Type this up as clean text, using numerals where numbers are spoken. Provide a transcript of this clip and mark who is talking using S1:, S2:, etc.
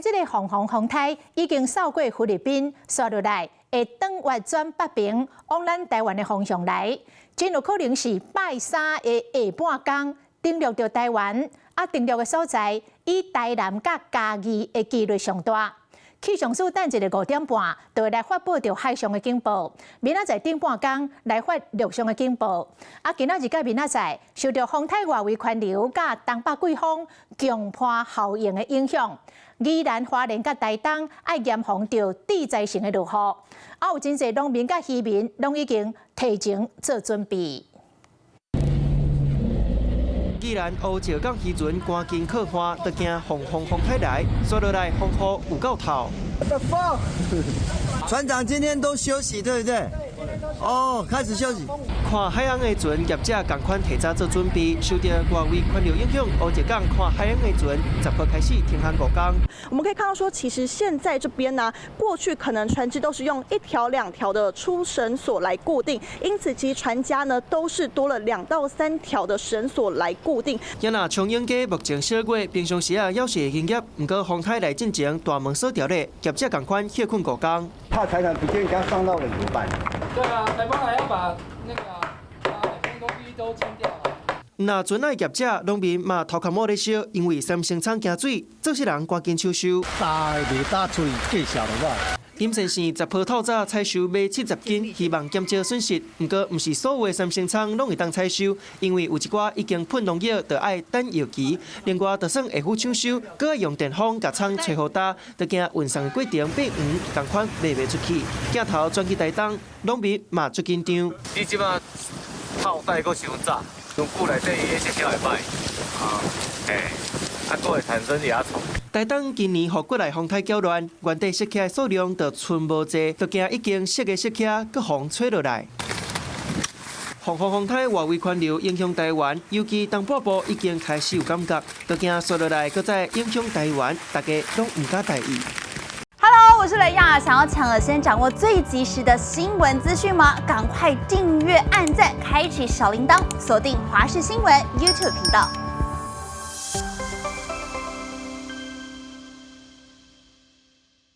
S1: 這个鳳凰風颱已經掃過菲律賓，紲落來會轉彎轉北爿，往咱台灣的方向來，真有可能是拜三的下半工登陸著台灣。啊，登陸的所在以台南佮嘉義的幾率上大。氣象署等一下5點半就會來發布著海上的警報，明仔載頂半工來發陸上的警報。啊，今仔日佮明仔載受著風颱外圍環流佮東北季風強迫效應的影響，宜蘭花蓮佮台東愛嚴防著地災性的落雨。啊，有真濟農民佮漁民攏已經提前做準備。
S2: 宜蘭烏石港漁船趕緊靠岸，就驚鳳凰風颱來，紲落來風雨有夠透。
S3: 船長今天都休息，對不對？哦，開始休息。
S2: 看海洋的船業者仝款提早做準備，受著外圍環流影響，烏石港看海洋的船10號開始停航5工。
S4: 我們可以看到說，其實現在這邊呢，過去可能船隻都是用一條兩條的粗繩索來固定，因此其實船家呢都是多了2到3條的繩索來固定。
S2: 也若長榮街目前小月平常時啊，猶是會營業，毋過風颱來進前大門鎖牢咧，業者仝款歇睏五工。
S5: 怕財產不見，給他放到了怎麼辦？
S6: 對啊，颱風來要把那個把海邊東西都清掉。
S2: 若船仔業者、農民嘛頭殼摸咧燒，因為三星倉驚水，做事人趕緊搶收。
S7: 大袂打出去，繼續落來。
S2: 金山縣10號透早採收馬70斤，希望減少損失。毋過，毋是所有的三星倉攏會當採收，因為有一寡已經噴農藥，就愛等藥期。另外，就算下午搶收，閣愛用電風共倉吹予焦，就驚運送的過程變黃，仝款賣袂出去。鏡頭轉去台東，農民嘛足緊張。
S8: 你這擺套袋閣傷早，傷久內底伊的色會歹。啊，嘿，啊，閣會產生蚜蟲。
S2: 台東今年予國內風颱攪亂，原底釋起的數量就賰無濟，就驚已經熟的釋起，閣予風吹落來。鳳凰風颱外圍環流影響台灣，尤其東半部已經開始有感覺，就驚紲落來閣再影響台灣，大家攏毋敢大意。
S9: Hello，我是雷亞，想要搶先掌握最及時的新聞資訊嗎？趕快訂閱、按讚、開啟小鈴鐺，鎖定華視新聞 YouTube 頻道。